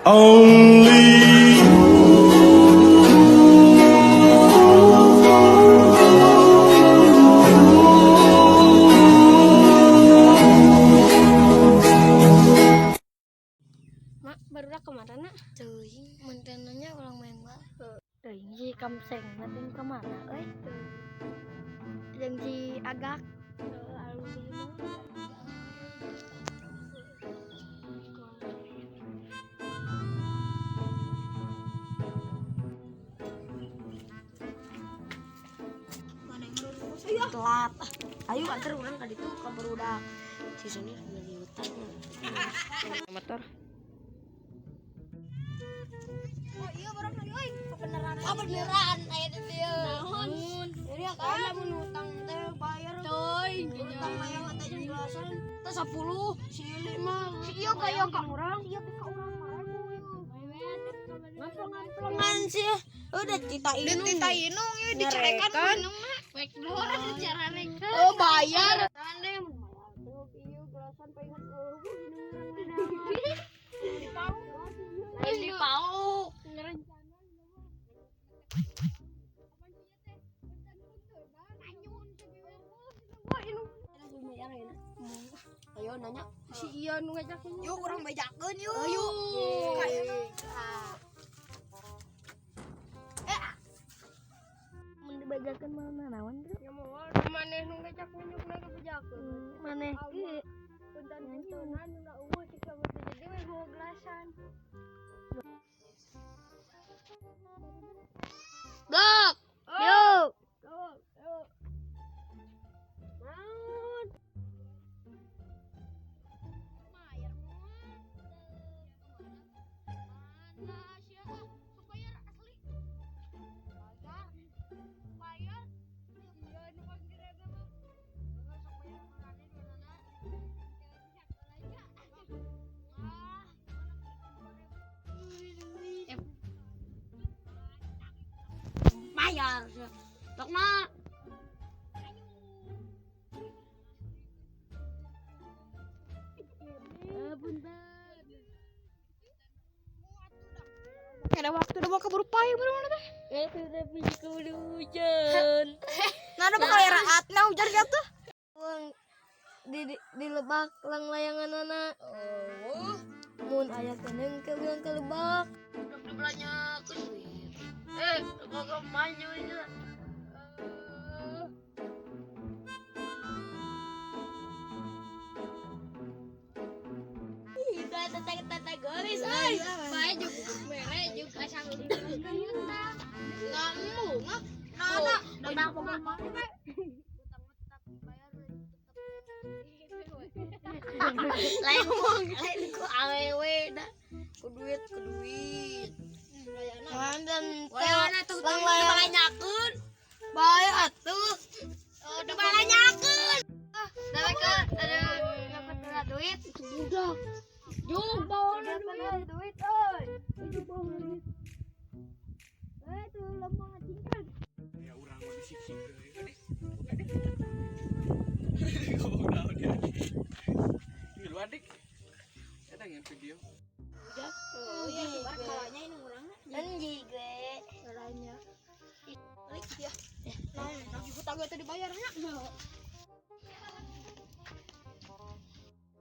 Only you. Mak, barudak kemana nak? Teuing mantenanya urang main mah. Teuing si Kamseng penting kemana euy? Jeung si Agak. Telat. Ayo antar urang ka ditu ka barudak. Si Sony lagi hutan. Motor. Oh iya barang lagi euy. Kebenaran. Ah beneran aya di dieu. Naon? Jadi ya kan lamun hutang teh bayar. Teuing. Hutang bayar teh jeung gelasan. Teh 10 si 5. Si ieu ka ieu ka urang. Ieu ka urang Ngamplong-ngamplengan sih. Udah tita inung. Tita inung ya dicarekan ku inungna. Wek doang dicarekan. Oh bayar. Lain dipauk. Ayo nanya. Si iya nu ngajakin. Yuk urang bejakeun yuk. Ayo. Mun dibajakeun mah naon bro? Ya moal maneh nu ngajak nyukna ge bejakeun. Maneh ge Punten-puntenan nu eueuh cik lamun teu jadi we bawa gelasan. Gok. Yuk. Yuk, yuk. Naon? Bayar. Tokna. Ada waktu udah mau keburu payung baru mana teh? Itu tapi keburu hujan. Nah, ada bakal era atna hujan jatuh. Uang di lebak lang layangan anak. Oh. Mun aya keneng ke urang ke lebak. Udah belanyakeun duit. Kok maju aja. Tata goris euy. Bae jeung mere jeung kacang utang. Ngamu, ngah. Nah, nah, Lain lain ku awewe dah. Ku duit, ku duit. Dan Wayana tuh lang layangan. dibalanyakeun. Bae atuh. Dibalanyakeun. Dapat ke ada dapat duit. Udah. Jung bawa duit. Duit euy. Tujuh bawa duit. Eh tuh lempang ngacingkan. Ya urang mah disik-sik deui. Adik. Ngomong naon ya? Lu adik. Ada yang video. Oh iya, kalanya ini urang. Anjing gue. Kalanya. Balik ya. Nah, lagi hutang gue tadi bayarnya.